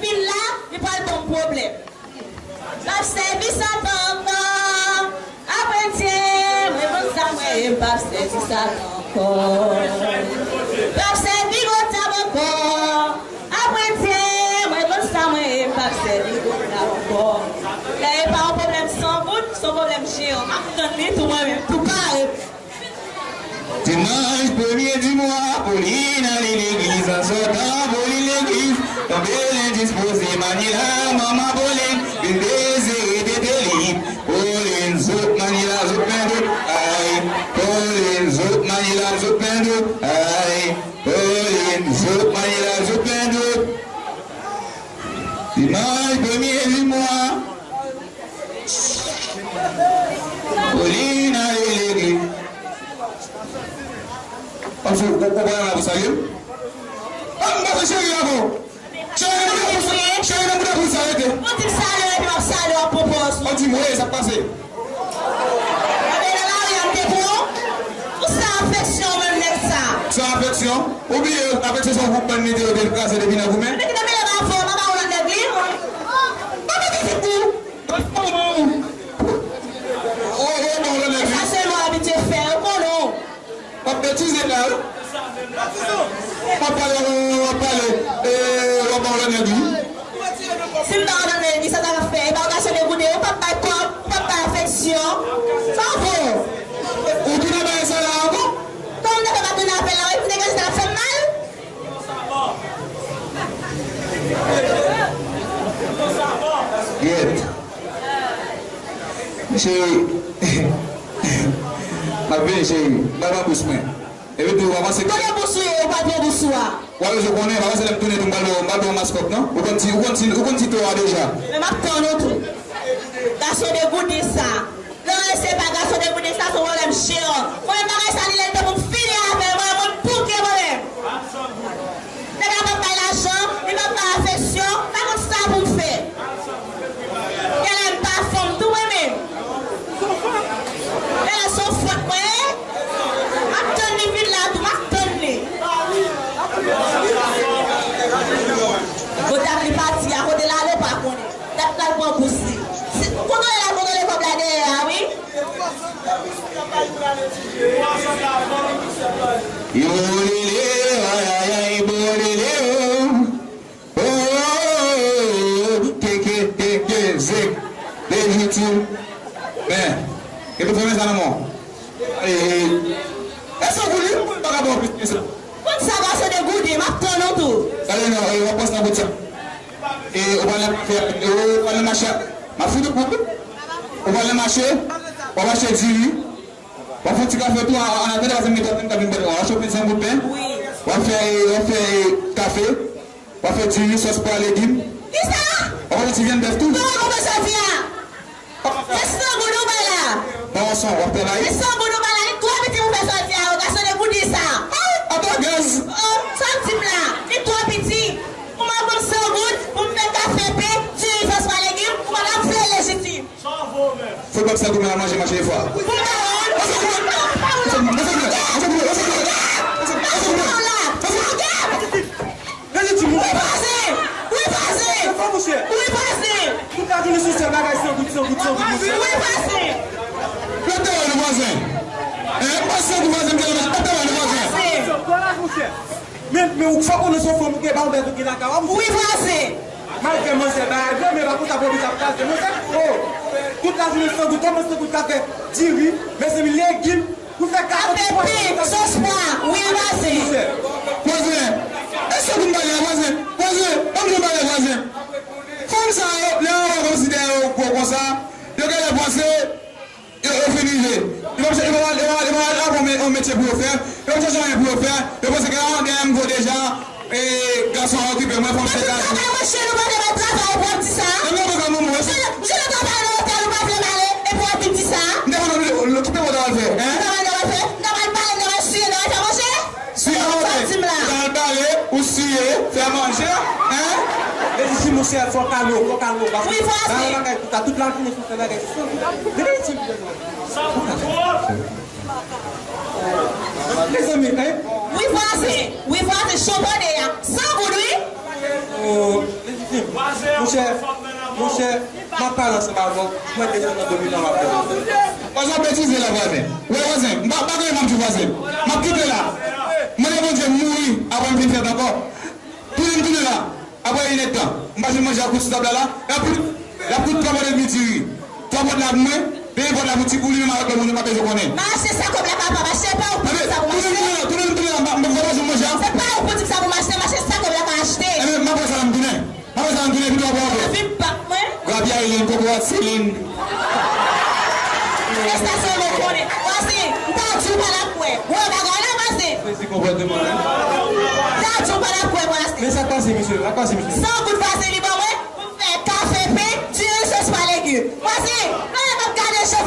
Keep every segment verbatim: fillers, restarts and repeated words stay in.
Fin la, li pral ban m pwoblèm. M p ap sèvi Satan ankò. Apre Dye, mwen konn sa mwen ye, m p ap sèvi Satan ankò. M p ap sèvi gwo dyab ankò. Apre Dye, mwen konn sa mwen ye, m p ap sèvi gwo dyab ankò. Lè e pa yon pwoblèm san goud, se yon pwoblèm jeyan. M ap tann li tou mwen menm, tou pare. Dimanch premye di mwa, Pauline ale legliz. An sòtan Pauline legliz, tonbe lendispoze. Manila, manman Pauline, vin dezire tete li. Pauline, zoup, Manila, zoup, pen, zoup, ay. Pauline, zoup, Manila, zoup, pen, zoup, ay. Pauline, zoup, Manila, zoup, pen, zoup. Dimanch premye di mwa. Pauline ale legliz. Panse ou, ou, ou pral la pou salye m? Ah, m panse cheri la pou. Cheri, nan bouda pou sa, cheri, nan bouda pou sa rete. Ou di m salye, epi m ap salye w ap pran pòz ou. Ou di m, wi, sa k pase? Anben nan lari a m te pran w. Ou san afeksyon menm nèg sa. San afeksyon? Ou bliye afeksyon se yon gwoup bann nèg yo te kraze depi nan goumen? Nèg ki te mele m avè w, m ap ba w lòt nèg li. Mwen mete pitit pou ou. Ou, ou, ou, ou, ou, ou. Sa se lwa abitye fè, ou konnen w. W ap betize la, wi. W ap pale, w ap pale, e, w ap ba w lòt nèg, wi. Si m ta w lòt nèg, sa ta fè? E pa w gason degoude, ou p ap bay kòb, ou p ap bay afeksyon. Sa w fè? Ou tounen bay sa la ankò? Kòm m te fè m ap tounen avè l la, wi, pou te gen sa fè m mal. Gyèt. Cheri. M ap vini, cheri. Ba m bous mwen. Epi tou, w avanse. Kote bous ou ye? Ou pa pran bous ou a? W ap bezwen konnen, pa panse lè m tounen tou, m pral ba w, m pral ba w maskòt, non? Ou konn ti, ou konn ti, ou konn ti to a deja. Men m ap tann ou tou. Gason degoude sa. Non, se pa gason degoude sa, se yon pwoblèm jeyan. Mwen menm bagay sa li lè l te pou m fini avè l, mwen, mwen bouke mwen menm. Nèg la p ap bay lajan, li p ap bay afeksyon, pa konn sa pou m fè. Genlè m pa fanm tou mwen menm. Genlè se yon fòt mwen ye. M ap tann li vin la tou, m ap tann li. Bon, dat li pati a, kote l ale ou pa konnen. Dat l al pran bous li. Si, kontwole l al kontwole kòb la dèyè a, wi. Yo lele, ay, ay, ay, bo lele, oh. Oh, ke, ke, ke, ke, zek. Lejitim. Men, e pou fèmen sa nan men w. E, e, e san goud, wi, m pa ka ba w plis ke sa. Konn sa, gason degoude, m ap tann ou tou. Gade non, e, w ap pran sa nan bout sa. E, ou pral nan kafe, e, ou pral nan mache, m ap fout ou kout. Ou pral nan mache, w ap achte diri. W ap fè ti kafe tou, an, an atandan, paske m gen twa moun k ap vin pran. W ap achte pen, san goud pen. Wi. W ap fè, w ap fè, e, kafe. W ap fè diri, sòs pwa, legim. Kisa? W ap achte ti vyann bèf tou. Kòman w konprann sa w di a? Se san goud ou bay la. Bon, son, w ap travay. Se san goud ou bay la, li twò piti pou fè sa w di a, o, gason degoude sa. Ay, atò gaz. O, sa w di m la, li twò piti. Pou m al ban m san goud, pou m fè kafe, pen, diri, sòs pwa, legim, ou pa t ap fè lejitim. Fout bòks la goumen al manje, manje fwa. Lejitim, wi, vwazen! Wi, vwazen! Wi, vwazen! Tout lajounen sou sèl bagay san goud, san goud, san goud, monchè. Wi, vwazen! Lòt te wè nou vwazen. Hein, m pa san goud vwazen, m te lòt te wè nou vwazen. Vwazen! Men, men ou fò konnen se yon fanm ou gen, pa yon bèt ou gen lakay ou. Wi, vwazen. Malgre manzè bay avyon, men pa konsa pou bouch ap kraze. Manzè, o, tout lajounen san goud, kòman san goud ka fè diri, mezanmi, legim, pou fè kafe, pen, sòs pwa, wi, vwazen. Vwazen, e san goud m pale a, vwazen, vwazen, ban m jwenn pale, vwazen. Fanm sa yo, lè yo wè kòmsi dèyè yo gwo konsa, yo genlè panse, Yo, yo fin rive. Yo p ap, yo p ap, yo p ap, yo p ap al aprann yon metye pou yo fè. Yo p ap chèche anyen pou yo fè. Yo panse ke, a, dèyè m gwo deja, e, gason an okipe mwen, fò m fè kafe. Travay manje, nou pa vle bay travay, epi w ap di sa. Nan men w ka moun mwen. Misye nan travay nan otèl, ou pa vle m ale, epi w ap vin di sa. M te konn okipe mwen travay fè, hein? Travay nan fè, travay pale, travay siye, travay fè manje. Si, a, ok. Sa w di m la? Ou ta al bale, ou siye, fè manje, hein? Lejitim, monchè, fò w kalme w, fò w kalme w, paske bagay, bagay, tout la, tout lajounen sou fè bagay, san goud. Lejitim, mezanmi, hein? Wi, vwazen, wi, vwazen, cho tande a, san goud, wi. Oh, lejitim. Monchè, monchè, m ap pale ansanm avè w. Mwen deja nan dominan w ap fè. Vwazen, w ap betize la, vwazen. Wè, vwazen, m pa, m pa gen anyen m ap di vwazen. M ap kite la. Mande Bondye m mouri, apre m vin fèt ankò. Tounen m tounen la. Apre inèdtan, m pa janm manje ak ou sou tab la la. L ap koute, l ap koute twa pòt edmi diri. Twa pòt la pou mwen, benyen pòt la pou Ti Pouli, menm avèk lòt moun yo m pa bezwen konnen. M a achte sa kòb la ka pa mache, se pa ou pou di sa pou mache. Tounen m tounen la, tounen m tounen la, m pa, m pa janm manje a. Se pa ou pou di sa pou mache, mache sa kòb la ka achte. Enben, m ap wè sa lè m tounen. M ap wè sa lè m tounen, epi w ap wè ankò. Epi bat mwen. Grabya Elèn, kokorat Selèn. Estasyon nou konnen. Vwazen, m ta di w pa t ap kwè. Wè bagay la, vwazen. Mezi konpòteman, wi. M ta di w pa t ap kwè, vwazen. Men sa k pase, mesye? Sa k pase, mesye? San goud vwazen li ban mwen, pou m fè kafe, pen, diri, sos pa legim. Vwazen, lè m ap gade jan.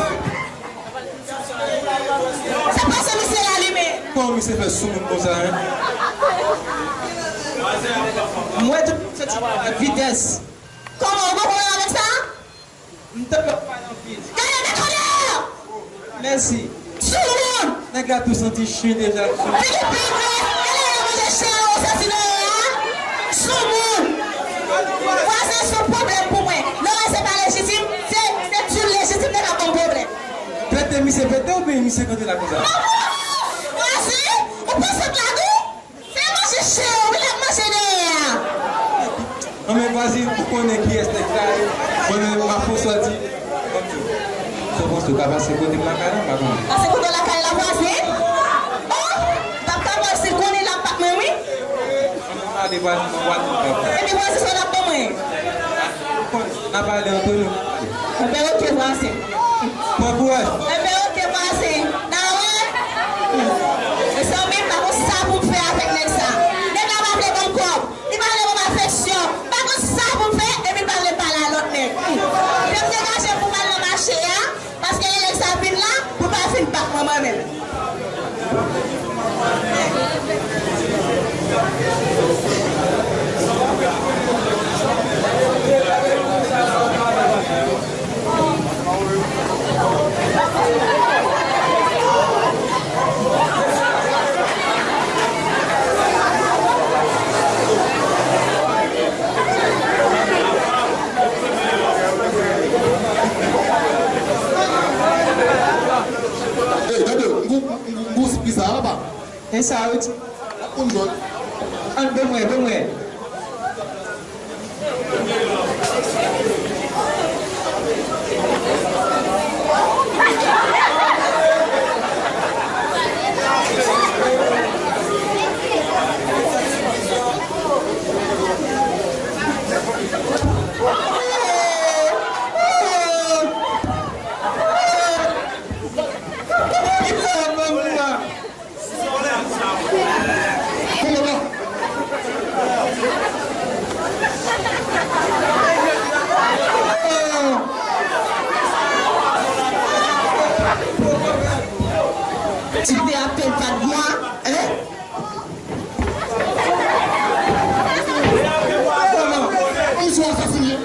Sa k pase, misye la, li menm? Kòman misye fè sou moun konsa, en? M wè tout misye ti ak vitès. Kòman, ou gen pwoblèm avèk sa? M t ap pale anpil. Gade, mete w deyò! Mèsi. Soumoun! Nèg la tou santi chen deja. Pitit pit, gade lè manje chen an, ou santi deyò a? Soumoun! Vwazen, se yon pwoblèm pou mwen. Lè w wè se pa lejitim, se, se di w lejitim, nèg la ban m pwoblèm. Pete misye pete oubyen misye kanpe la konsa? Vwazen, ou panse m lagou? Se manje chen yo, wi, l ap manje dèyè a. Non, men vwazen, ou konnen kiyès nèg sa ye. Mwen menm, m ap fon sòti. Sa w panse, ou ka pase kote m lakay la, m pa konnen. Pase kote w lakay la, vwazen? Oh! M ap ka mande si l konnen l ap bat mwen, wi. Ann ale, vwazen, m ap wale. Epi vwazen, sa w ap ban mwen? N ap pale antre nou. Enben, oke, vwazen. Pran kouraj. Enben, oke, vwazen. N a wè. Mezanmi, m pa konn sa pou m fè avèk nèg sa. Nèg la pa vle ban m kòb. Li pa vle ban m afeksyon. M pa konn sa pou m fè, epi l pa vle m pale a lòt nèg. Fè m degaje m pou m al nan mache a. Paske lè nèg sa vin la, pou l pa vin bat mwen, mwen menm. Ey, tande, m gon, m gon, m gon sipri sa, papa. E sa yo di. L ap konn jòj. Ann, ban mwen, ban mwen. Ti te apèl pa t mwa, en? Kòman? Misye asasinen.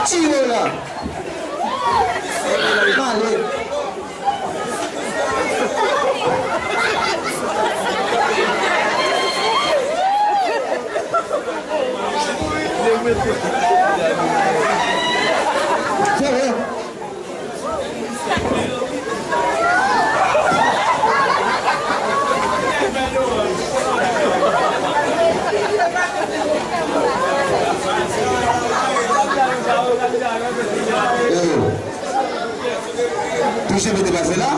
Tire la. Pale. Tire. Touche mete pase la.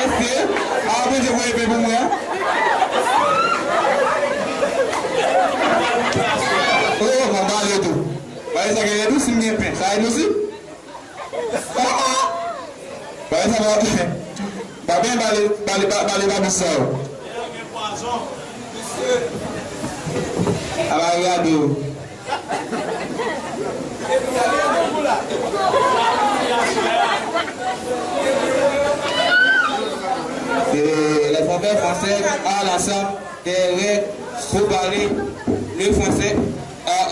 Èske a Bondye voye pen pou mwen? Oh, m ap bale tou. Bale sa gen red wi, si m gen pen. Sa red osi? Ah! Bale sa pa, pa byen bale, bale, ba- bale babis sa yo. Aba gade yo. Eh, les mauvais français à la salle des règles pour parler le français à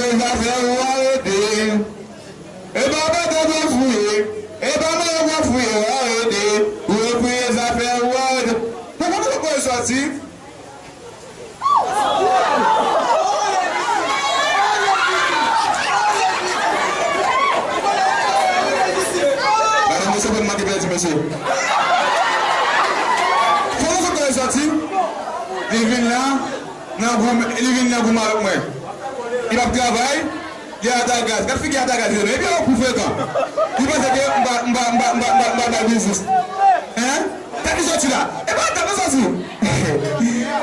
fouye zafè ou arete. E pa bata w ap fouye, e pa mwen w ap fouye, arete. Ou ap fouye zafè ou, arete. Mwen konn kote l soti. Gade mesye, pou m manke pèdi mesye. Fò nou sot kote l soti. Li vin la, nan gou, li vin nan gou mal ak mwen. Li p ap travay. Li atagaz. Gad figi atagaz li ye non. Epi yon kou frekan. Li panse ke m pa, m pa, m pa, m pa, m pa, m pa bay biznis. Hein? Tèt li soti la. E pa tèt li soti.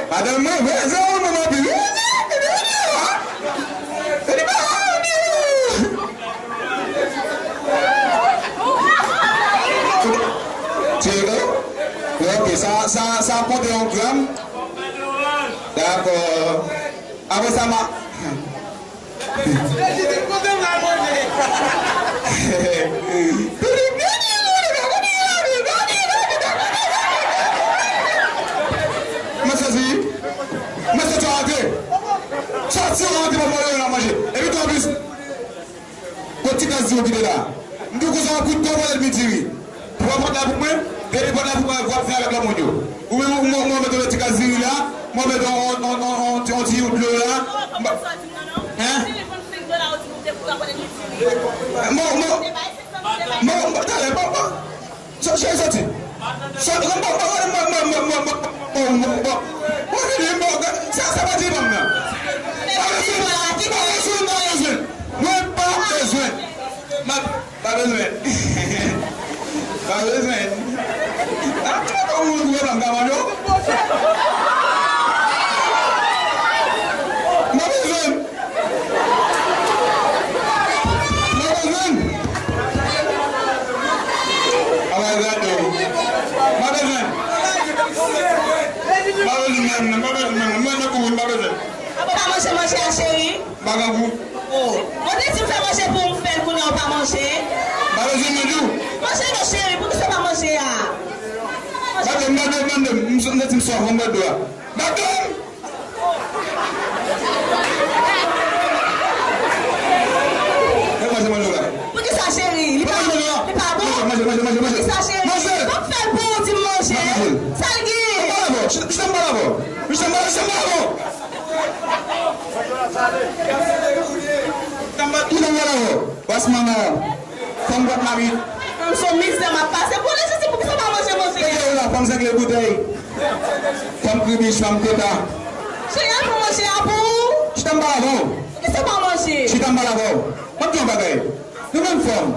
Madanm mwen, vre, se yon moun anpil. Li pa, li pa, Tcheke. Ok, sa, sa, sa konte yon gram. Dakò. Apre sa, ma. Mwen sezi. Mwen sezi antre. Soti antre pou mwen nan manje. Epi tou anplis. Kot ti kaz di w kite la? M di w konsa yon kout kò pale l vin diri. Pran pòt la pou mwen, depi pòt la pou mwen, w ap fè avèk lòt moun yo. Ou menm, ou mwen, mwen mete yon ti kaz diri la, mwen mete yon, yon, yon, yon, yon ti, yon dlo la. M pa, hein? Mwen, mwen, mwen, mwen, talè, mwen, mwen. Sò, cheri, soti. Soti, mwen, mwen, mwen, mwen, mwen, mwen. Mwen vini, mwen, sa, sa pa ti nonm nan. Pa bezwen, pa bezwen, pa bezwen. Mwen pa bezwen. Ma, pa bezwen. Pa bezwen. A, mwen pa moun gouvenman, m ka mande w. Mwen bezwen. Mwen bezwen. A, mwen gade w. Mwen bezwen. Mwen bezwen menm, mwen bezwen menm. Mwen nan kouri, mwen bezwen. Ou pa manje manje a, cheri? M pa gen gou. Oh. Mwen te di m fè manje pou ou, m fè l, kounye a ou pa manje. M pa bezwen manje w. Manje non, cheri, poukisa ou pa manje a? Madanm, madanm, madanm, m, m santi m swaf, mwen bwè dlo a. Madanm! Ki tan m pale avè w? Ras manman w. Fanm bwat mamit. Fanm se yon mizè m ap pase. Pou lejistis, poukisa w pa manje manje a? Tande w la, fanm sengle boutèy. Fanm kribich, fanm teta. Cheri, al pran manje a pou ou. Chita m pale avè w. Poukisa w pa manje? Chita m pale avè w. M ap di w yon bagay. Nou menm fanm,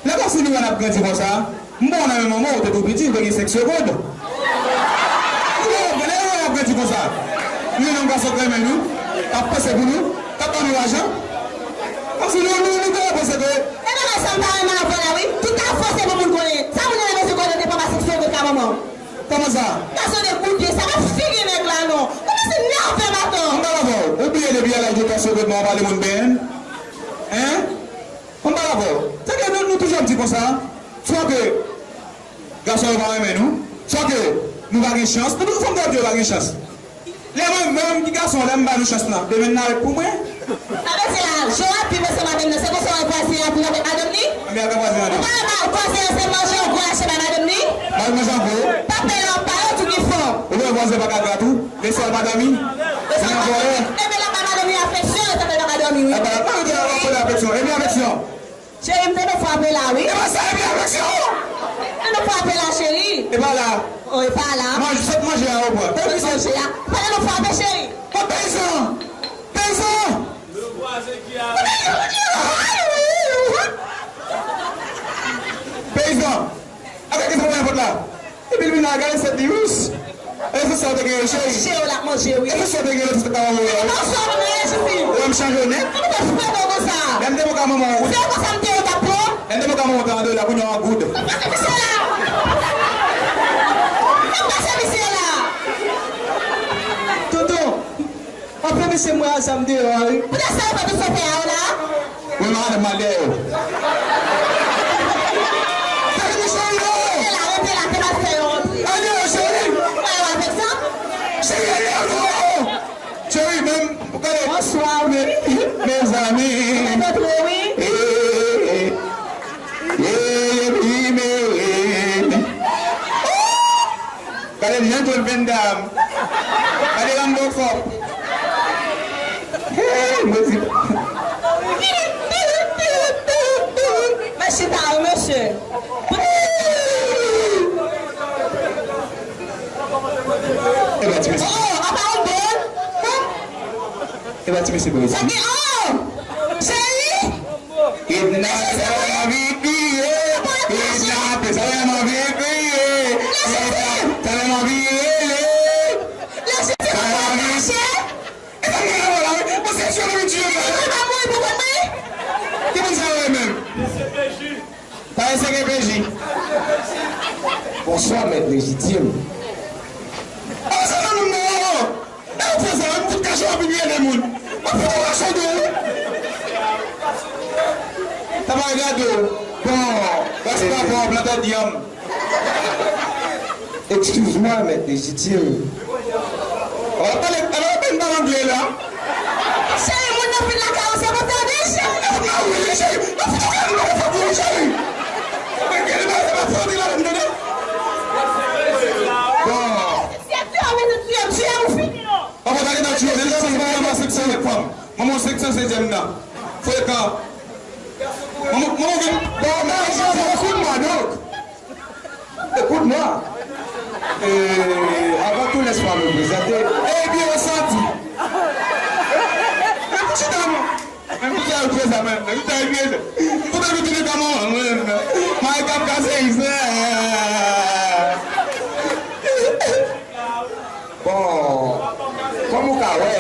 lè gason nou wè n ap grandi konsa, m ba w nan men manman w, ou te tou piti, ou te gen senk segonn. Ou te wè, lè w wè n ap grandi konsa, nou wè yon gason k renmen nou, k ap panse pou nou, k ap ban nou lajan. Kòmsi nou, nou, nou te panse ke... E bagay sa m pa renmen avè w la wi. Tout afè se pou moun konnen. Sa moun nan renmen se konnen te papa senk segonn ka manman w. Kòman sa? Gason de kout pye, sa pa figi nèg la non. Ou kòmanse nève m atò. M pale avè w. Ou bliye depi yè laj de twa segonn mwen w pale moun benyen? Hein? Mwen pale avè w. Tande, nou, nou toujou ap di konsa, swa ke gason yo pa renmen nou, swa ke nou pa gen chans. Nou toujou fanm ta di yo pa gen chans. Lè mwen menm ki gason, lè m ba nou chans lan, demen n a ret pou mwen. Sa vle di la, jan w ap viv ansanm avè m nan, se konsa w wè vwazen an ap viv avèk madanm li? Anben avèk vwazen an tou. Ou pa wè vwazen an se manje yon gwo achte bay madanm li? Bay manje an gwo. Pa pè la, pa yo tou gen fanm. Ou wè vwazen pa ka gra tou? Lesòl pa dòmi? Lesòl pa dòmi. Epi lè pa dòmi afeksyon, lè pa dòmi wi. Epi lè pa dòmi afeksyon. Epi afeksyon. Cheri, m tande frape la wi. E pa sa, epi afeksyon. Tande frape la, cheri. E pa la. Oh, e pa la. Manje, sot manje a, ou pran. Epi manje a. Tande nou frape, cheri. Kot peyizan? Peyizan! Peyizan! Gade kisa w fè nan vant la. Epi l vin la, gade sèt li, wi. E se sa w te gen yo, cheri. Cheri, w l ap manje, wi. E se sa w te gen yo, se ta w yo. Ou wè m chanje w nèt. Lè m te bò ka manman w. Se konsa m te ye, w t ap pran. Lè m te bò ka manman w, w t ap antre la, kounye a w an goud. Pase misye la. Pase misye la. Tonton. Anfen, mesye, mwen a zam deyò a, wi. Poutèt sa yo fè tout sa w fè a yo la? Mwen, madanm, m al dèyè yo. Sa ki mechan yo? Rete la, rete la, se pa fè yo rantre. Al dèyè, cheri. Fè yo avèk sa? Cheri, al dèyè, non. Cheri, menm, gade. Bonswa, wi. Mezanmi. Mwen antre, wi. Eh, eh, eh. Eh, eh, eh, eh. Gade Jean-Claude Van Damme. Gade Rambo Cop. Hey, mwen di. Mèsi ta wi, mesye. E pa ti mesye. Oh, apa yon bon? E pa ti mesye bro. Sa gen, oh! Cheri! Kidnapè, sa fè m anvi kriye. Kidnapè, sa fè m anvi kriye. Sa fè m anvi rele. Sa fè m anvi... E sa m gen la, wi. Mwen se jwenn wi, Dye. Ki moun sa yo ye menm? Pale se ke peji. Bonswa, mèt lejitim. Avanse nan nonm nan, e ou fè sa, m fout kache w ap imilye moun. M ap fout ou rache w tou, wi. Sa pa gade w. Bon, rasta fò, plantè dyanm. Excuse-moi, mèt lejitim. Ala pale, ala pale angle la. Cheri, moun nan fin lakay ou, se pou tande, cheri. Nan wi, cheri. Nan foto kay nou, nan foto, cheri. Mwen gen li, se pa foto la, m tande. Bon. Papa ta gentan tiye m, tiye m, ou fini non. Papa ta gentan tiye m, se sa, se pa senk san fanm. Manman senk san sezyèm nan. Frekan. Manman, manman gen. Bon, men, je vous écoute, moi, donc. Écoute-moi. Euh, avant tout, laisse-moi me présenter. Eh bien, Santi. Men pou chita, non. Men pou sa, yo fè sa, men. Men pou sa, yo fè sa. M kontan nou tounen kòman, mwen, men. Mari k ap kase, sa. Bon, kòm ou ka wè,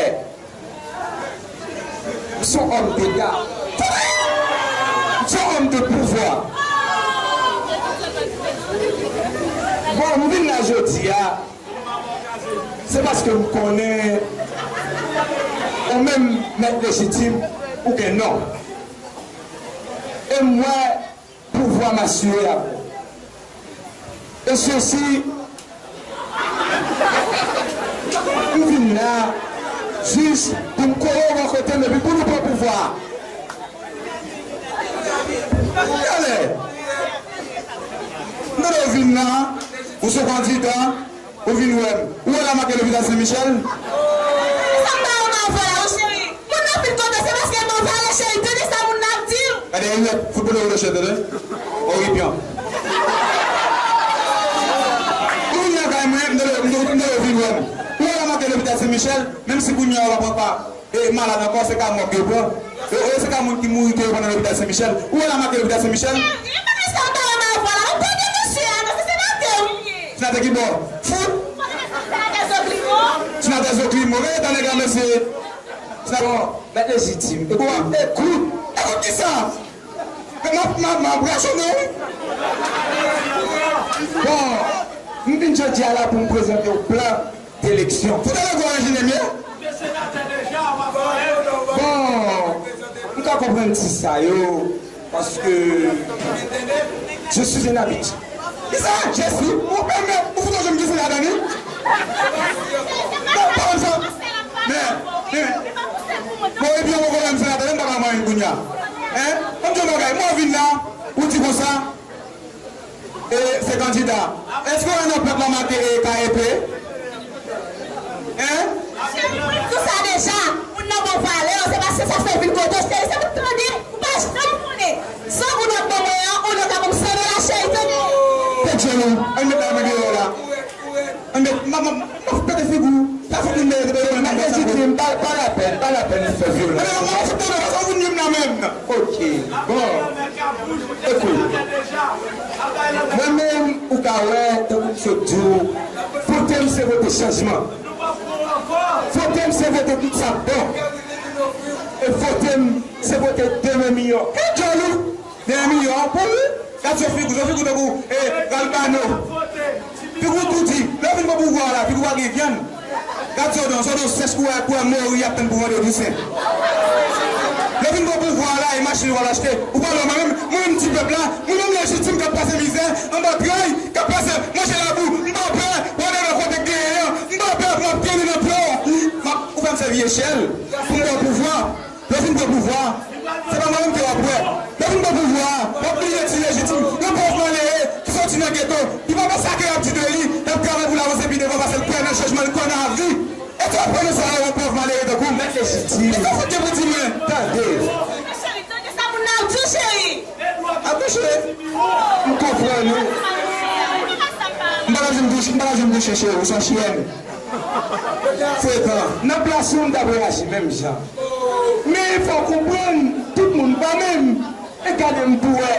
M se yon òm deta. M se yon òm de pouvwa. Bon, m vin la jodi a, se paske m konnen ou menm, mèt lejitim, ou gen non. E m wè pouvwa m asire avè w. E sesi, m vin la jis pou m kore w bò kote m epi pou nou pran pouvwa a. Talè, m tande w vin la, ou se yon kandidan, ou vin wè m. Ou wè la make lopital Sen Michèl? Sa m ta renmen avè w la, ou Cheri, tande sa moun nan ap di w. Gade, Henriette, fout polo yo chè, tande. Oripyan. Kounye a, kay mwen, m te, m te, m te vin wè m. Ou wè la make lopital Sen Michel, menm si kounye a w ap pran pa, e, malad ankò, se ka mò ke yo pran. E, e, se ka moun ki mouri ke yo pran nan lopital Sen Michel. Ou wè la make lopital Sen Michel. E, e, bagay sa w ta wè nan vwa la. Ou tande mesye a, non, se senatè ou li ye. Senatè ki bò? Fout. Senatè Zoklimo. Senatè Zoklimo. Gade tan nèg la, mesye. Bon, mèt Lejitim, ekout, ekout kisa? M ap, m ap, m ap razonnen wi. Bon, m vin jodi a la pou m prezante w plan d'eleksyon. Fout ale gwo enjenye m ye. Bon, m ka konprann ti sa yo. Paske je suis un habitué. Kisa? Je suis. Ou, ou, ou fout wè jan m di se ladan li? Non, pa konn sa. Men, men. Bon, epi yon pwoblèm se ladan li, m pa ka manyen kounye a. Hein? Ann di yon bagay, mwen vin la, ou di konsa, e, se kandida. Èske w wè nan plat la make e K E P? Hein? Cheri, mwen di w sa deja. Moun nan ba w valè, se paske sa fè vin kote w, cheri, se pou tande. Ou pa janm konnen. San goud w ap ban mwen an, ou nan ka ban m san dola, cheri, tande. Tèt jèn ou, ann met la nan deyò la. Ann met, m ap, m ap, m ap pete figi w. Pa fout moun dèyè, dèyè, dèyè, dèyè. Lejitim, pa, pa lapèn, pa lapèn fè vyolans. Ann met, m ap fout tande, paske ou vin menm nan menm. Ok, bon. Ekout. Mwen menm, ou ka wè, tankou m sot di w, vote m se vote chanjman. Vote m se vote tout sa k bon. E vote m se vote demen miyò. Ke djòl ou? Demen miyò pou ou? Gad zo figi w, zo figi w tankou, e, galbano. Figi w tou di. Lè w vin pran pouvwa a la, figi w pa gen vyann. Gad zo dan, zo dan sèch kou a, kou a mori, y ap tann pou Vandredi Sen. Lè w vin pran pouvwa a la, e machin ou al achte. Ou pa lòm menm, mwen menm ti pèp la, mwen menm Lejitim k ap pase mizè, anba tray, k ap pase manje labou, m pa pè, wè nan kote k genyen an, m pa pè pou m ap kenbe nan pye w. M ap, ou fè m sèvi echèl pou m pran pouvwa. Lè w fin pran pouvwa a, se pa mwen menm ke w ap wè. Lè w fin pran pouvwa a, w ap bliye ti Lejitim, yon pòv malere ki soti nan geto, li pa konn sa ke y ap di de li, l ap travay pou l avanse pi devan paske l kwè nan chanjman, l kwè nan lavi. Èske w ap kwè nan sa, yon pòv malere tankou m? Mèt Lejitim. Kisa w fout gen pou di mwen? Tande. Cheri, tande sa moun nan ap di w, cheri. Atouche. M konprann ou. M pa ka janm touche, m pa ka janm touche, cheri, ou se yon chyèn. Frekan. Nan plas ou, m t ap reyaji menm jan. Men fò w konprann, tout moun pa menm. E gade m pou wè.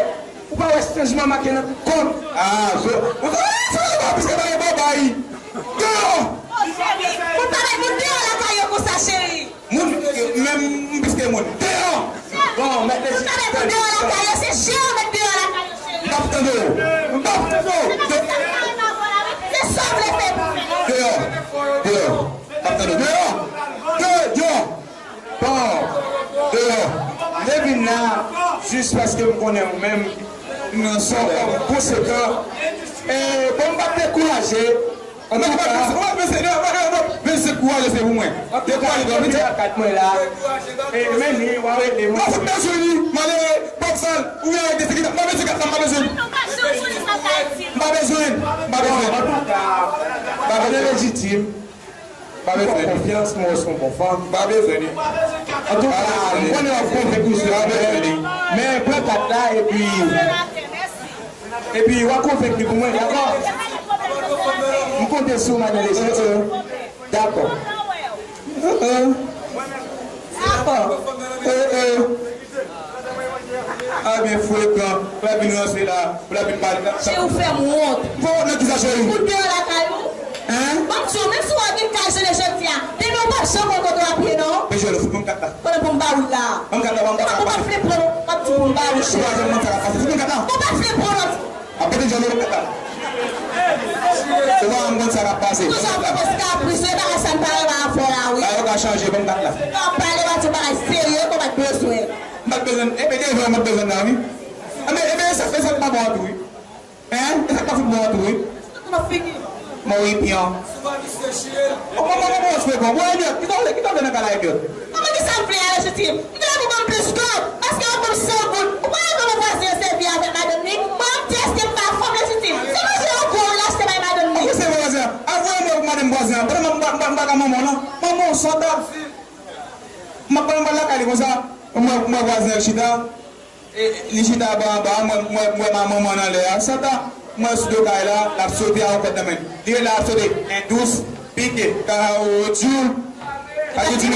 Ou pa wè chanjman make nan tout kò m? Ah, so, ou sa, ou sa, ou sa, piske pa gen babay. Deyò! Oh, cheri, moun pa bay moun deyò lakay yo konsa, cheri. Moun, menm m piske moun. Deyò! Bon, mèt Lejitim. Moun pa bay moun deyò lakay yo, se je yo mèt deyò lakay yo, cheri. M p ap tande w. M p ap tande w. Se sa w vle fè pou mwen. Deyò. Deyò. M p ap tande w. Deyò. Deyò. Deyò. Bon, deyò. M te vin la jis paske m konnen ou menm, ou se yon òm konsekan. E, bon, m p ap dekouraje. Antouka, vennsenk kouraje se pou mwen. Antouka, m te kat mwen la. E, men ni, w a rele mwen. Mwen fout bezwen li, malere, pòv sal, oubyen avèk de sekirite. M pa bezwen kat la, m pa bezwen. M pa bezwen, m pa bezwen. Antouka, m pa bezwen. Lejitim. M pa bezwen li. M fè w konfyans, m wè w se yon bon fanm. M pa bezwen li. Antouka, m konnen w ap konvenk misye. M pa bezwen li. Men pran kat la, epi, epi w a konvenk li pou mwen, dakò? M konte sou w, madan Lejitim. Dakò. Dakò. Ah, byen frekan. Ou la vin ranse la. Ou la vin pale. Cheri, ou fè m wont. Fè wont nan kisa, cheri? Fout deyò lakay ou. Hein? Ban m di w, menm si w ap vin kay jounen jodi a, demen ou p ap janm konn kote w ap ye, non. Bejwèl, fout ban m kat la. Pandan pou m ba ou la. Ban m kat la, ban m kat la. Ou pa vle pran, m ap di pou m ba ou, cheri. Ou pa janm konn sa k ap pase. Fout ban m kat la. Ou pa vle pran, non. Ap pete djòl ou kat la. Se pa m konn sa k ap pase. Toujou ap fè kapris, e bagay sa n pa renmen avè w la, wi. Bagay yo ka chanje, ban m kat la. Lè w ap pale, w a di yon bagay serye, kòm w pa t bezwen. M pa t bezwen, e byen, e vre, m pa t bezwen la, wi. Enben, enben, e sa, e sa k pa bon an tou, wi. Hein? E sa k pa fout bon an tou, wi. Mori pyan. Ou pa, pa, pa, pa, pa, pa, bon, Eliot, kisa w vle, kisa w vle nan kay la, Eliot? Kòman kisa m vle a, Lejitim? M te la pou ban m plis kòb, paske yo ban m san goud. Ou pa wè kòman vwazen an sèvi avèk madanm li? Mwen, m di èske m pa fanm, Lejitim? Se manje yon gwo ou l achte bay madanm li. Ou se vwazen an? Al voye mwen pou madanm vwazen an. Pandan m pa, m pa, m pa ka manman w, non. Manman w sòt a. M ap pran, m pral lakay li konsa. Mwen, mwen vwazen an chita. E, li chita anba, anba, mwen, mwen, mwen, manman nan lè a. Santa, mwen sou do kay la, l ap sote a yon kòd nan men. Li rele, l ap sote. En dous, pike, kawotyou. Pike,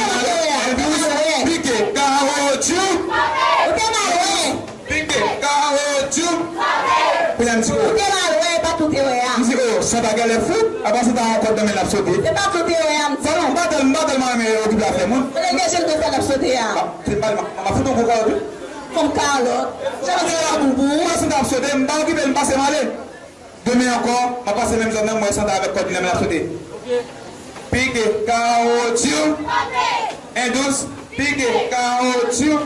kawotyou. Pike, kawotyou. Kounye a m di, oh. M di, oh, Santa genlè fou. Apa Santa yon kòd nan men l ap sote. Se pa tout erè a m di. Bon, m pa tèl-, m pa tèlman renmen okipe afè moun. Kote gen jèn konsa l ap sote a? Se pa, m, m ap fout yon kou kalòt, wi. Kòm kalòt. Jan l ap fè laboubou. Mwen, Santa ap sote, m pa okipe l, m pase m ale. Demen ankò, m ap pase menm zòn nan, m wè Santa avèk kòd li nan men l ap sote. Pike, kawotyou. En dous, pike, kawotyou.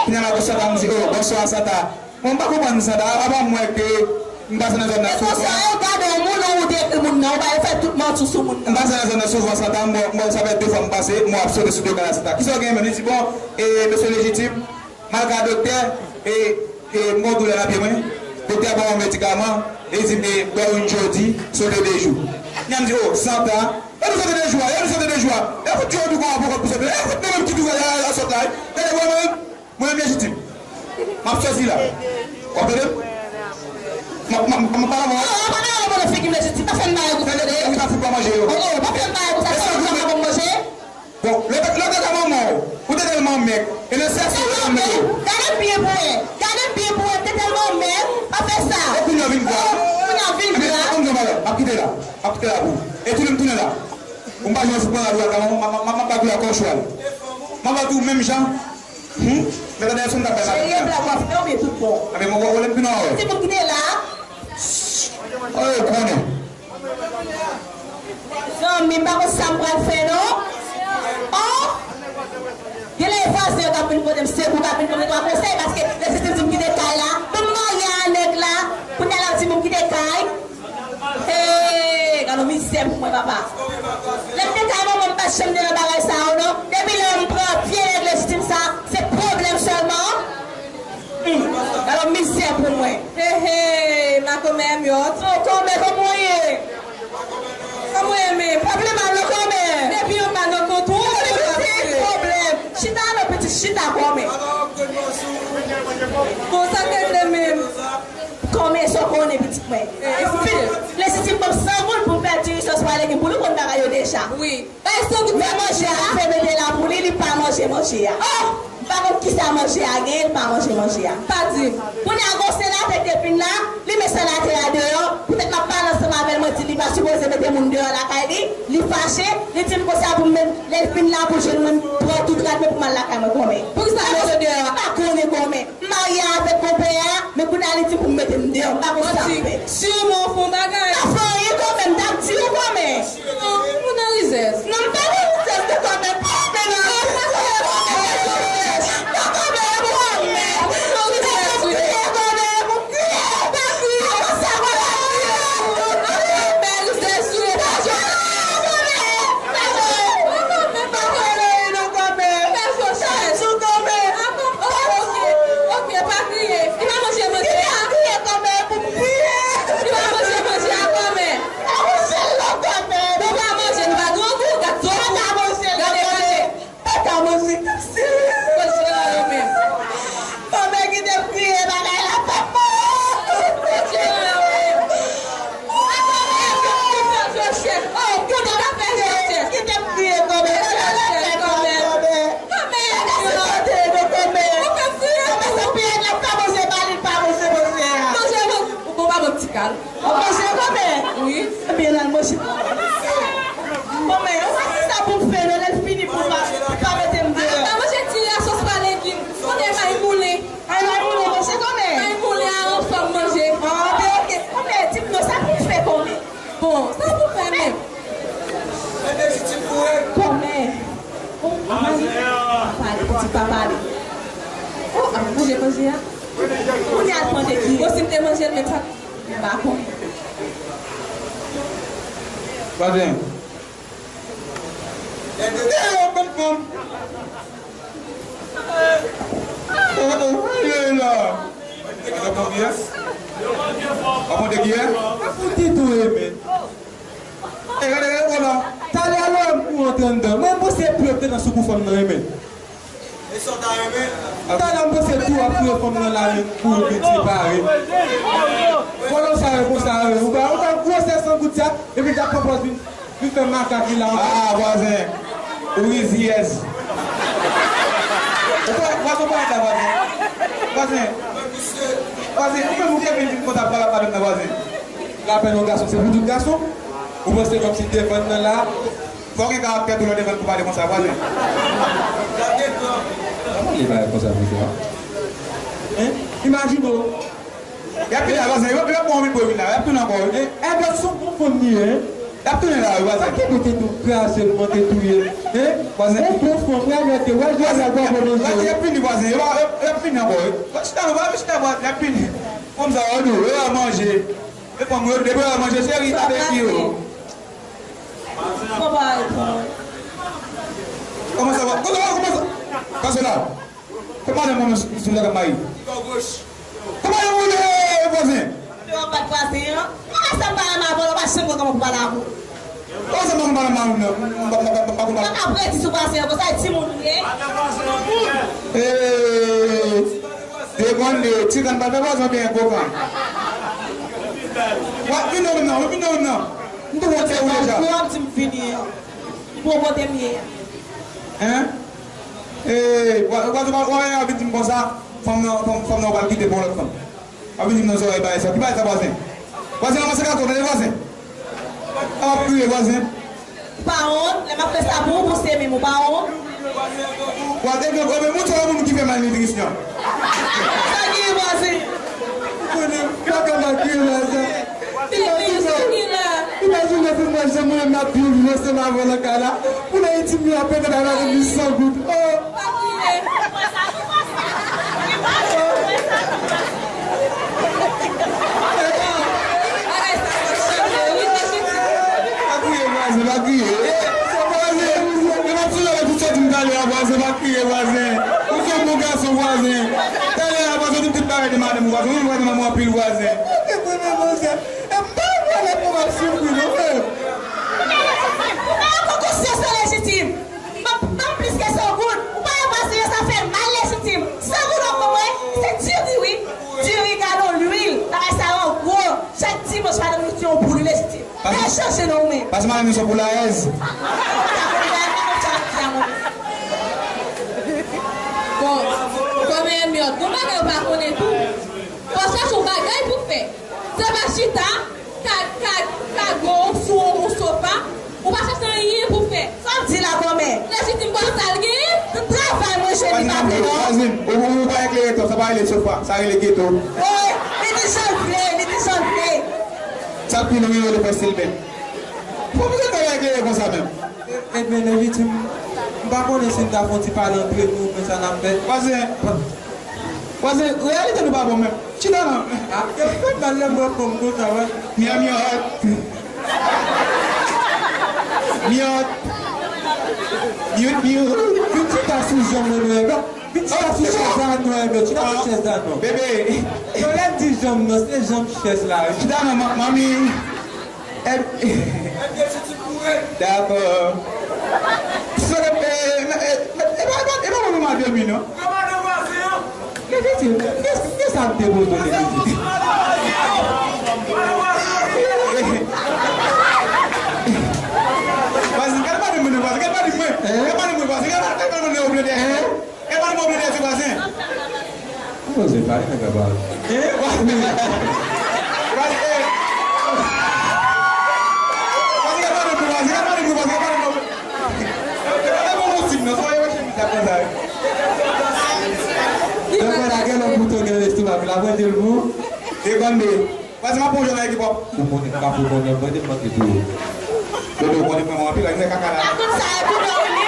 Kounye a la, Santa, m di, oh, bonswa, Santa. Bon, m pa konprann Santa, apa m wè ke m pase nan zòn nan souvan. E konsa yo gade yon moun, ou dekri moun nan, ou ba yo fè tout manti sou moun nan. M pase nan zòn nan souvan, Santa, m wè, m wè sa fè de fwa m pase, m wè ap sote sou do kay la, Santa. Kisa w genyen menm? Li di, bon, e, mesye Lejitim, m al ka doktè, e, e, m gon doulè nan pye mwen. Doktè a ban mwen medikaman, e li di m, e, bwè youn jodi, sote de jou. Kounye a m di, oh, Santa, e nou sote de jou a, e nou sote de jou a. E fout di yo di kon an poko pou sote, e fout nou menm ki tou a, a, a sòt la, e. Gade, mwen menm, Mwen menm Lejitim. M ap sòti la. W ap tande m? M ap, m ap, m ap pale avè w. Oh, oh, pa pale avè m, figi m Lejitim. Pa fè m bagay konsa, tande. Ou ta fout pa manje yo. Oh, oh, pa fè m bagay konsa. Sa ou pa ban m manje? Bon, lè, lè w te ka manman w, ou te tèlman mèg. E nan sèks ou te tèlman mèg. Gade m byen pou wè. Gade m byen pou wè. M te tèlman mèg. Pa fè sa. E kounye a w vin gra. Oh, kounye a w vin gra. Ebyen, ban m di w yon bagay. M ap kite la. M ap kite la pou ou. E tounen m tounen la. Ou m pa janm fout pran la dwat la, m, m, m, m ap bat ou la kòm chwal. M ap bat ou menm jan. Hmm? Mèt Anderson t ap bay la. Serye, blag w ap fè oubyen tout bon? Anben, mwen, mwen, mwen, mwen, mwen, mwen. Ti moun ki te la. Oh, yo konnen. Zanmi, m pa konn sa m pral fè, non. Oh! Genlè e vwazen yo k ap vin pote m sekou, k ap vin pote m twa konsèy, paske Lejitim di m kite kay la. Bon, m marye a nèg la. Kounye a l ap di m m kite kay. Hey, gade yon mizè pou mwen, papa. Lè m te kay manman m, m pa t janm te nan bagay sa yo, non. Depi lè m pran vye nèg Lejitim sa, se pwoblèm sèlman. Hmm, gade yon mizè pou mwen. Hey, hey, makomè Emiot. Oh, kòmè, kòman w ye? Kòman w ye menm? Pa vle mal non, kòmè. Depi yon mal nan kont ou, ou konn ap pwoblèm. Chita non, pitit, chita, kòmè. Bon, sa k rete menm? Kòmè, sa w konnen, pitit mwen. Lejitim ban m san goud pou m fè diri sòs pa legim pou li, konn bagay yo deja. Wi. Bay san goud. Fè manje a, fè mete la pou li, li pa manje manje a. Oh! M pa konn kisa manje a genyen, li pa manje manje a. Pa di m. Kounye a, gon senatè k te vin la, li met senatè a deyò, poutèt m ap pale ansanm avè l, mwen di li pa sipoze mete moun deyò lakay li, li fache, li di m konsa pou m met, lè l fin la pou l jwenn mwen, m pran tout rad mwen pou m al lakay mwen, kòmè. Poukisa l mete w deyò a? M pa konnen, kòmè. M marye avèk konpè a, men kounye a li di pou m mete m deyò, m pa konn sa m fè. Siman w fè yon bagay. M pa fè anyen kòmè, m t ap di w kòmè. Siman, ou nan rizèz. Non, m pa nan rizèz, non, kòmè, pa fè nan rizèz, non, kòmè, pa fè nan rizèz, non, kòmè, pa fè nan rizèz, wi. Kòmè, pa fè nan rizèz, wi. Kòmè, pa fè nan rizèz, wi. Pa fè nan rizèz, non, kòmè. Ok, ok, pa kriye. Li pa manje manje a. Li pa manje manje a, kòmè. Bon, pa manje, nou pa grangou, gad zo pou. Gade, gade. Kòmè ki te kriye, bagay la fè mal. Ki te kriye, kòmè. Bagay la fè mal, kòmè. Kòmè, kòmè. Kòmè, sa piye la, pa manje, ba li, pa manje, manje a. Manje, manje. Ou bon, pa bon ti kal. Ou manje, kòmè? Wi. Ebyen, l al manje. Kòmè, ou pa di sa pou m fè, non, lè l fini pou l pa, pa mete m deyò. Pa manje ti a sòs pa legim. Kote may moulen? Ay, may moulen, manje, kòmè? May moulen a, anfòm manje. Ah, ben, ok. Kòmè, di m non, sa pou m fè, kòmè? Bon, sa pou fè menm? Kòmè. Bon, manje. Pale, pitit, pa pale. Oh, ap manje manje a. Kounye a l pran de ki. Bon, si m te manje l menm sa, m pa konnen. Vwazen. Dèyè yon bann fanm. Oh, oh, aye la. Gade konbyen. Ap monte kiyè? Ap monte tou, e, men. E, gade, gade, bon la. Talè a lè m kou antre anndan. Mwen, mwen se pye te nan soukou fanm nan, e, men. Talè m panse tou ap touye fanm nan la menm pou yo vin separe. Vòlò sa yo konsa yo. Ou pa, ou pa gwosè san goud sa, epi l t ap pran pòz vin, vin fè makak li la. Ah, vwazen. Ou riziyèz. Ou pa, vwazen, ou pa la, vwazen. Vwazen. Vwazen, ou menm ou te vin, vin konsa pale ak madanm nan, vwazen. Lapèn yon gason, se pou tout gason. Ou panse kòmsi defann nan la. Fò w gen karaktè tou lè w defann pou pale konsa, vwazen. Kòman li bagay konsa, mesye a? Hein? Imajine w. Y ap vin la, vwazen. Y ap, y ap pran yon minit pou yo vin la. Y ap tounen ankò, wi. Hein? Èdward se yon bon fanm li ye, hein? Y ap tounen la, wi, vwazen. Pa kenbe tete w kraze, l manke touye. Hein? Vwazen. Yon bon fanm, wè lè te, wè jodi a, l pa bon nan je w. Vwazen, y ap vini, vwazen. Y ap, y ap, y ap vini ankò, wi. Chita, vwazen, chita, vwazen, y ap vini. Fanm sa yo dou, yo al manje. E fanm yo, depi yo al manje, cheri, avèk yo. Kòman sa va? Kòman sa va? Kòman sa va? Pase la. Kòman madanm mwen sou lè k ap mayi? Kòman yo woule, vwazen? Yo bat vwazen an. Kòman sa m pa renmen avè w, w pa janm konn kòman pou pale avè w. Kòman sa m pa konn pale avè w, non? M pa, m pa, m pa, m pa konn pale. Ou pa ka predi sou vwazen an, konsa e timoun ou ye. Ee, dekonn de, ti kann pa fè vwazen oubyen gwo kann. Wa, vin non, vin non, vin non, vin non. M tou wont ou deja. Ou ap di m vini an. Bon kote m ye a. Hein? Ee, w a, w a, w a, w a vin di m konsa, fanm nan, fanm, fanm nan w pral kite pou yon lòt fanm. W a vin di m nan zòrèy bagay sa. Ki bagay sa, vwazen? Vwazen, ranmase gato, tande vwazen. A w ap kriye, vwazen. Ou pa wont, lè m ap fè sa pou ou, pou se menm, ou pa wont? Vwazen, ebyen, ebyen, moun sa yo moun ki fè malnitrisyon. Sa ki gen vwazen? Ou konnen, kaka m ap kriye vwazen. Imajine, imajine pou mwen jan mwen menm m ap viv ansanm avè w nan kay la. Pou lè Ayiti m yo ap pete bay madanm li san goud. Oh! Pa kriye. Pa kriye, vwazen, pa kriye. Vwazen, e m ap sonje lè tout sa di m talè a, vwazen, pa kriye, vwazen. Ou se yon bon gason, vwazen. Talè a, vwazen, ou di m tout bagay de madanm ou, vwazen. Ou renmen madanm ou anpil, vwazen. Ou te konnen, vwazen. E m pa wè lè pou m ap soufri non, frè. Ou pa gen konsyans lejitim. Ban m, ban m plis ke san goud. Ou pa wè vwazen an, sa fè mal lejitim. San goud w ap ban mwen, se diri wi. Diri, galon lwil. Bagay sa yo gwo. Chak dimanch, madanm nou di yon boul lejitim. Pase, e chanje non ou menm. Pase madanm yo se pou la èz. Bon, kòm Hermiot, gon bagay ou pa konnen tou. Fò w chèche yon bagay pou w fè. Se pa chita, ka, ka, kago w sou yon sofa, ou pa chèche anyen pou w fè. Sa w di la, kòmè? Lejitim kòb sa l genyen? Travay mwen jwenn li pa vle non. Vwazin, ou, ou, ou pa eklere twòp, sa pa rele sofa, sa rele geto. Wi, li di jan l vle, li di jan l vle. Sa k pi long yo rele fè silben. Pou ki l ta eklere konsa menm? E, ebyen, Lejitim, m pa konnen si n ta fè yon ti pale antre nou, men sa n ap fè. Vwazin, vwazin, reyalite nou pa bon menm. Chita non. Ah, yo fè mal lè m wè kò m konsa, wè. Mia, mia. Mia. Mia, mia. Vin chita sou janm mwen, non, e blan. Vin chita sou chèz la, non, e blan. Chita sou chèz la, non. Bebe. Yo lè di janm, non, se janm chèz la, wi. Chita non, ma-, manmi. Èd-, dakò. Sou, e, e, e, e pa, e pa, e pa mwen mwen ap dòmi, non. Lejitim, ki, ki sa m te poze w, Lejitim? Vwazin, gade madanm mwen, vwazin, gade madanm mwen. Gade madanm mwen, vwazin, gade madanm mwen, gade madanm mwen, gade madanm mwen, vwazin. Ou poze pale nèg la pale. Eh? Vwazin, eh. Vwazin, gade madanm mwen, vwazin, gade madanm mwen, vwazin, gade madanm mwen. Gade bon mouzik, non, se pa yon chemiz la konsa, wi. Dakò, la gen lòt bouton gen lestomak la, mwen di l bon. E bande. Vwazin, m ap pran w jwe nan ekip w ap. Ou konnen, m pa pou konnen, mwen te manke tou. Dodo, ou konnen mwen, mwen anpil, ak nèg kaka la. Ak tout sa, e pou nou, wi.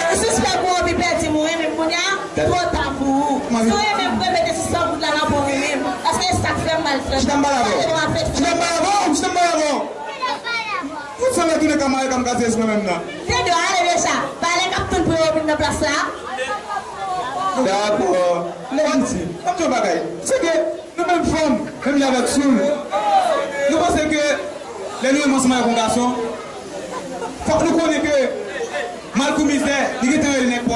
Ou sispèk ou anvi pèdi m, ou renmen m kounye a, twò ta pou ou. Si w renmen m, repete sou san goud la, nan pou ou renmen m. Paske e sa k fè m mal fè. Chita m pale avè w. Chita m pale avè w. Chita m pale avè w. Fout sa mwen tounen kama e kòm kaziyès mwen menm nan. Dedo, ale deja. Valè k ap tann pou yo vin nan plas la. Dakò. Lejitim. Ban m di yon bagay. Se ke nou menm fanm, menm jan avèk Soul, nou panse ke lè nou renmen ansanm avèk yon gason,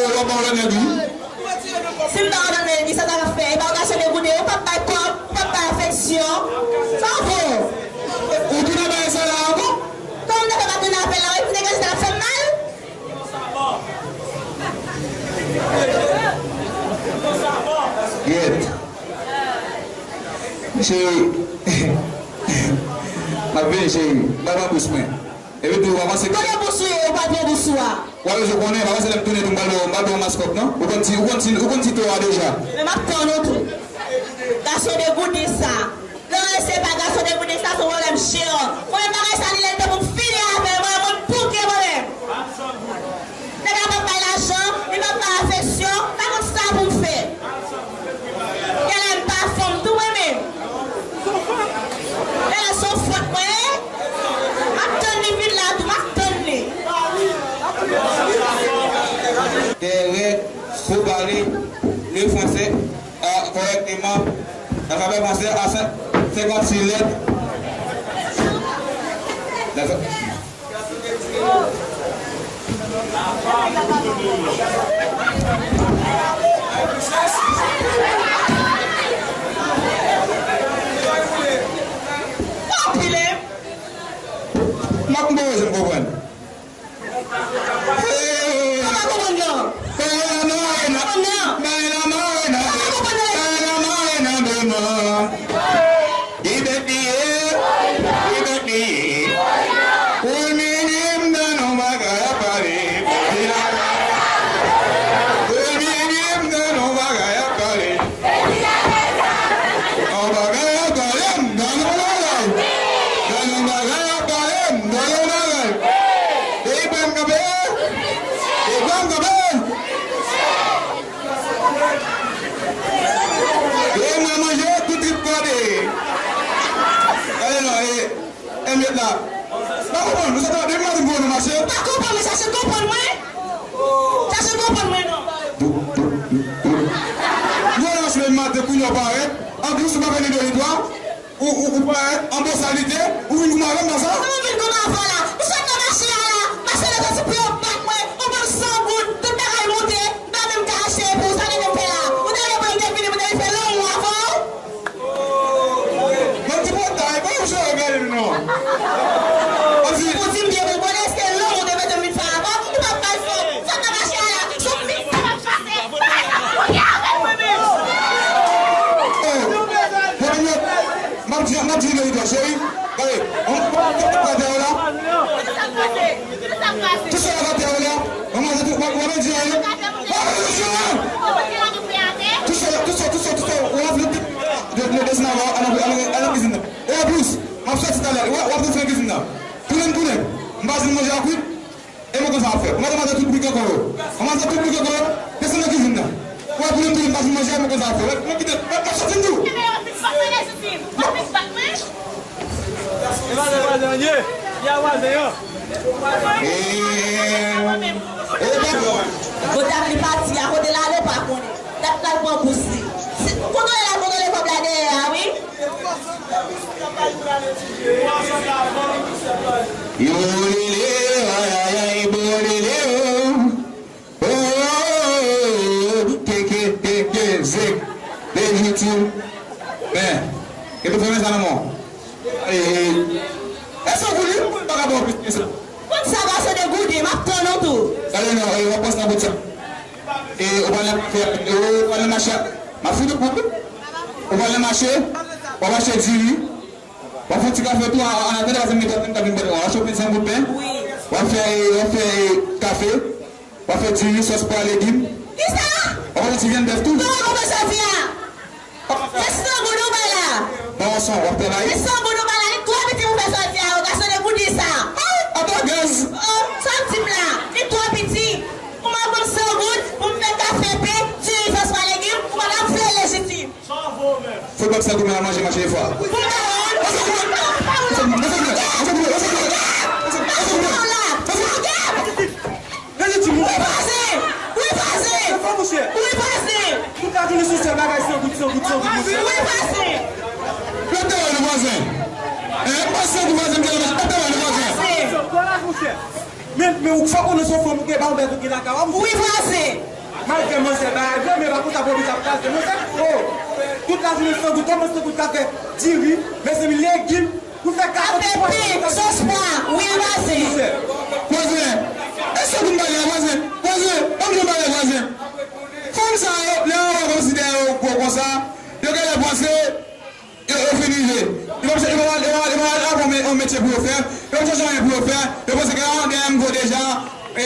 w ap ba w lòt nèg, wi. Si m ta òdone l, kisa sa k ap fè? E pa w gason degoude, ou p ap bay kòb, ou p ap bay afeksyon. Sa w fè? Ou tounen bay sa la ankò? Kòman m te fè pa tounen avè l la? Ou te gason sa l ap fè m mal? Gyèt. Cheri. M ap vini, cheri. Ba m bous mwen. Epi tou, w pa panse ke... Kote bous ou ye, ou pa pran bous ou a? W a bezwen konnen, pa panse lè m tounen tou, m pral ba w, m pral ba w maskòt, non? Ou konn ti, ou konn ti, ou konn ti to a deja. Men m ap tann ou tou. Gason degoude sa. Lè w wè se pa gason degoude sa, se yon pwoblèm jeran. Konbyen bagay sa li lè l te pou m fini avè l, mwen, mwen bouke mwen menm. Nèg la p ap bay lajan, li p ap bay afeksyon, pa konn sa pou m fè. Genlè m pa fanm tou mwen menm. Genlè se yon fwòt mwen ye. M ap tann li vin la tou, m ap tann li. Des règles pour parler le français, euh, correctement. L'alphabet français a cin-, cinquante-six lettres. L'alpha- Anpile. M ap mande w si m konprann. Sa pa konprann nan. Sa pa konprann nan. Sa pa konprann nan. Li bèt li ye, li bèt li ye. Pou l vini m nan yon bagay ap pale. Pou l vini m nan yon bagay ap pale. Yon bagay ap pale, m nan yon bagay. Nan yon bagay ap pale, m nan yon bagay. Depi m kanpe, depi m kanpe. Depi mwen manje, tout trip kòde. Gade non, e, e met la. Pa Konprann, nou sa ta depi maten pou nou mache. Pa konprann, men chache konprann mwen. Chache konprann mwen non. Nou wè nan mache depi maten kounye a w parèt. Anplis ou pa fè ni de ni twa. Ou, ou, ou parèt an bon salite. Ou vin kouman avè m konsa? Kòman m vin kouman avè w la? Nou sot nan mache a la. Mache la soti pou yo bat mwen. Yon bann san goud. Tout bagay monte. M pa menm ka achte pou sa ki te fè a. Ou ta vle pou m te vini, pou m te vin fè lanmou avè w? Mwen di pòtay, pa yon jere gade m non. Mwen di, ou di m byen, mwen konnen se lanmou te mete m vin fè avè w, ou p ap bay fò. Sa k ap mache a la, sou m vin fè m ap pase. Bagay sa kounye a avèk mwen menm. Mwen menm, m ap di, m ap di verite, cheri. Gade, on, on, on, on, on, on, on, on, Tout sa atè w la, manman, w ap di anyen. W ap di anyen. Tout sa, tout sa, tout sa, tout sa, w ap vle de, de, desann avè w, al nan, al nan, al nan kizin nan. E anplis, m ap soti talè, w ap, w ap retounen kizin nan. Tounen m tounen, m pa jwenn manje a kwit, e mwen konn sa w ap fè. Ou mande manje tout bouke kò yo. Ou manje tout bouke kò yo, desann nan kizin nan. W ap tounen m tounen, m pa jwenn manje a, mwen konn sa w ap fè. W ap, w ap kite, w ap, w ap soti m di w. Ou ap vin bat mwen, lejitim. W ap vin bat mwen. E vwazen, vwazen an ye. Li a vwazen an. Bon, dat li pati a, kote l ale, ou pa konnen. Dat l al pran bous li. Si, kontwole l al kontwole kòb la dèyè a, wi. Yo lele, ay, ay, ay, bo lele, oh. Oh, ke, ke, ke, ke, zek, lejitim. Men, ke te fèmen sa nan men w. E, e, e san goud wi, m pa ka ba w plis ke sa. Konn sa, pase de goud, m ap tann ou tou. Gade non, e, w ap pase nan bout sa. E, ou pral nan kafe, e, ou pral nan mache, m ap fout ou kont. Ou pral nan mache, w ap achte diri. W ap fè ti kafe tou, an, an atandan, paske m gen twa moun k ap vin bat mwen. W ap achte yon san goud pen. Wi. W ap fè, w ap fè kafe. W ap fè diri, sòs pwa, legim. Kisa? W ap achte ti vyann bèf tou. Kòman w konprann sa w di a? Se san goud ou bay la. Bon, san, w ap travay. Se san goud ou bay la, li twò piti pou fè sa w di a, yo, gason de goudi sa. Apa gaz. Oh, sa w di m la, li twò piti. Pou mwen pran san goud, pou m fè kafe, pen, diri, sòs pwa, legim, ou pa t ap vle lejitim. Fout bòksè goumen al manje mache fwa. Wi, vwazen! Wi, vwazen! Wi, vwazen! Tout lajounen sou sèl bagay san goud, san goud, san goud, monchè. Wi, vwazen! Lòt te wè nou vwazen. Hein, m pa san goud vwazen, m te wè nou vwazen. Vwazen! Men, men ou fò konnen se yon fanm ou gen, pa yon bèt ou gen lakay ou. Wi, vwazen. Malgre manzè bay vre, men pa konsa bòbit ap kraze. Manzè, oh, tout lajounen san goud, kòman san goud ka fè diri, mezanmi, legim, pou fè kafe, pen, sòs pwa, wi, vwazen. Vwazen, e san goud m pale a, vwazen? Vwazen, ban m jan m pale, vwazen. Fanm sa yo, lè yo wè kòmsi dèyè yo gwo konsa, yo genlè panse, Yo, yo fin rive. Yo p ap, yo p ap, yo p ap, yo p ap al aprann yon metye pou yo fè. Yo p ap chèche anyen pou yo fè. Yo panse ke, ah, dèyè m gwo deja. E,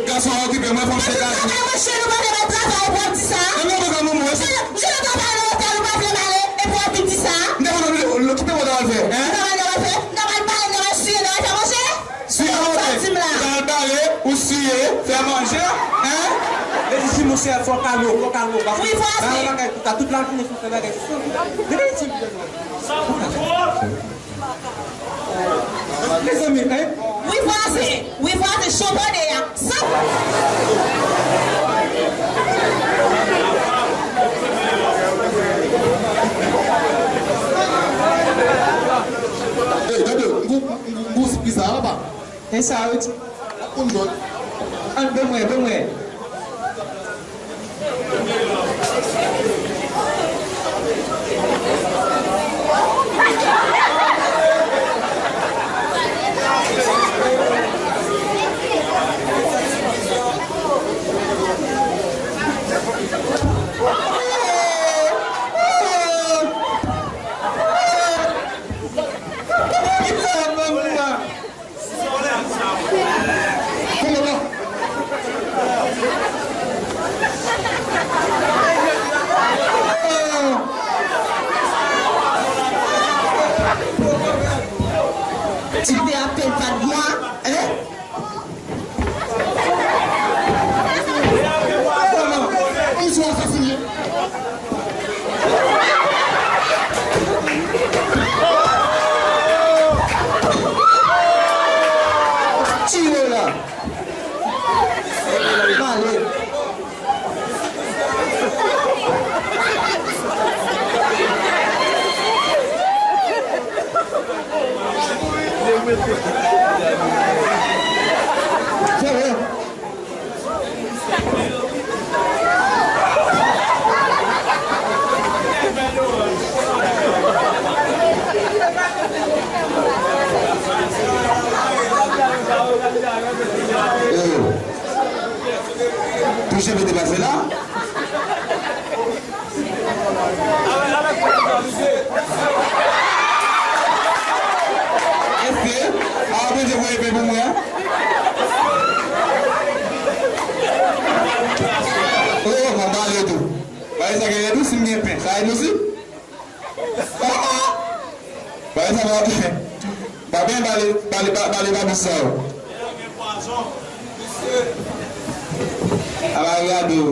gason an okipe mwen, fanm se gason. Travay, monchè, nou pa vle bay travay, epi w ap di sa. Nan mwen, mwen, mwen, mwen. Jounen travay nan otèl, ou pa vle m ale, epi w ap vin di sa. M te konn okipe mwen, travay fè, hein? Travay, travay fè. Travay pale, travay siye, travay fè manje. Si an oke, ou ta al bale, ou siye, fè manje, hein? Lejitim, monchè, fò w kalme w, fò w kalme w, paske bagay, bagay, tout lajounen sou fè bagay. Mezanmi, hein? Wi, vwazen, wi, vwazen, cho tande a. Sa. Ey, tande, m gon, m gon, m gon sipriz la, papa. E sa yo di? Moun jòn. Ann, ban mwen, ban mwen. Ti te apèl pa t mwa, hein? Kòman? Kòmsi w asasinen? Sa va? Eh, touche mete pase la. Èske a Bondye voye pen pou mwen? Oh, mwen bale tou. Bagay sa gen red wi, si m gen pen, sa red osi? Oh, oh. Bagay sa pa, pa byen bale, bale, ba- bale babous sa yo. Ala gade w.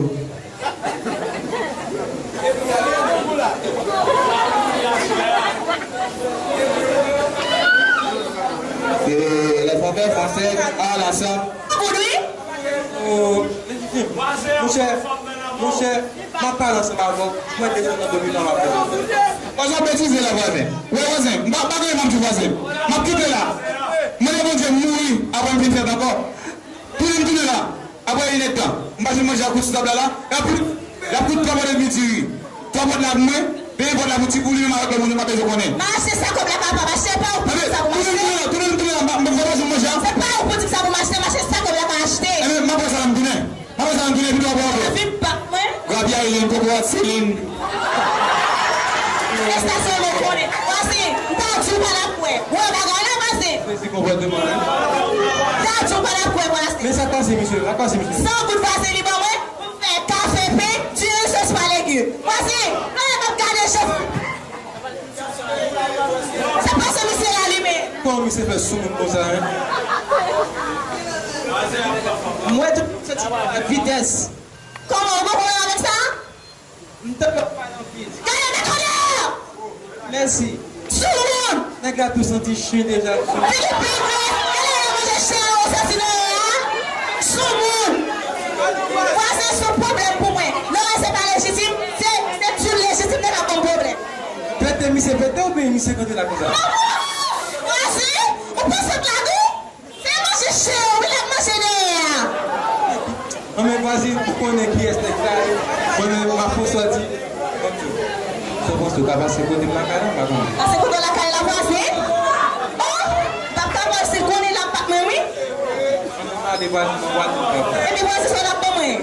Eh, les mauvais français, ah, la sa. Koudri? Oh, monchè, monchè, m ap pale ansanm avè w. Mwen desann nan dominan w ap fè. Vwazen, w ap betize la, vwazen. Wè, vwazen, m pa, pa gen anyen m ap di vwazen. M ap kite la. Mande Bondye m mouri, apre m vin fèt ankò. Tounen m tounen la. Apre inèdtan, m pa janm manje ak ou sou tab la la. L ap koute, l ap koute twa pòt edmi diri. Twa pòt la pou mwen, dènye pòt la pou ti pou li menm avèk lòt moun yo pa bezwen konnen. M a achte sa kòb la ka pa achte, se pa ou ki di sa pou m achte. Tounen m tounen la, tounen m tounen la, m pa, m pa janm manje a. Se pa ou pou di sa pou m achte, m achte sa kòb la ka achte. Enben, m ap wè sa lè m tounen. M ap wè sa lè m tounen, epi w ap wè. Vin bak mwen. Grabya Elen, kokorat Selin. Estasyon nou konnen. Vwazen, m ta di w pa la kwè. Wè bagay la, vwazen. Sezi konpòtman, wi. M ta di w pa la kwè, vwazen. Men sa k pase, mesye? Sa k pase, mesye? San goud vwazen li ban mwen, pou m fè kafe, pen, diri, sos pa legim. Vwazen, lè m ap gade chèf. Sa pase misye la, li menm. Kòman misye fè sou moun konsa, en? Mwen, tout se ti vitès. Kòman, ou gen pwoblèm avèk sa? M t ap pale anpil. Gade, mete w deyò! Mèsi. Soumoun! Nèg la tou santi chen deja. Filipe, gade, gade, manje chen an, ou santi nan a? Soumoun! Vwazen, se yon pwoblèm pou mwen. Lè w wè se pa lejitim, se, se di w lejitim, nèg la ban m pwoblèm. Pete, misye pete oubyen misye kanpe la konsa? Vwazen, ou panse m lagou? Se manje chen yo, wi, l ap manje dèyè a. Anben, vwazen, ou konnen kiyès nèg sa ye. Mwen menm, m ap fè w sòti. Ok. Sa w panse, ou ka pase kote m lakay la, m pa konnen. Pase kote w lakay la, vwazen? Oh! M p ap ka pase, konnen l ap bat mwen, wi. Anben, m ale, vwazen, m ap wale, m ap wale. Epi, vwazen, sa w ap ban mwen?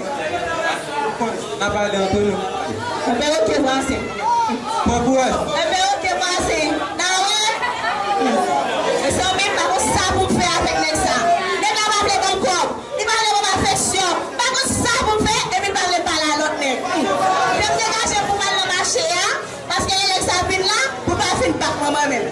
N ap pale ant nou. Enben, oke, vwazen. Pran kouraj. Enben, oke, vwazen. N a wè. Mezanmi, m pa konn sa pou m fè avèk nèg sa. Nèg la pa vle ban m kòb. Li pa vle ban m afeksyon. M pa konn sa pou m fè, epi l pa vle m pale a lòt nèg. Fè m degaje m pou m al nan mache a, paske lè nèg sa vin la, pou l pa vin bat mwen, mwen menm.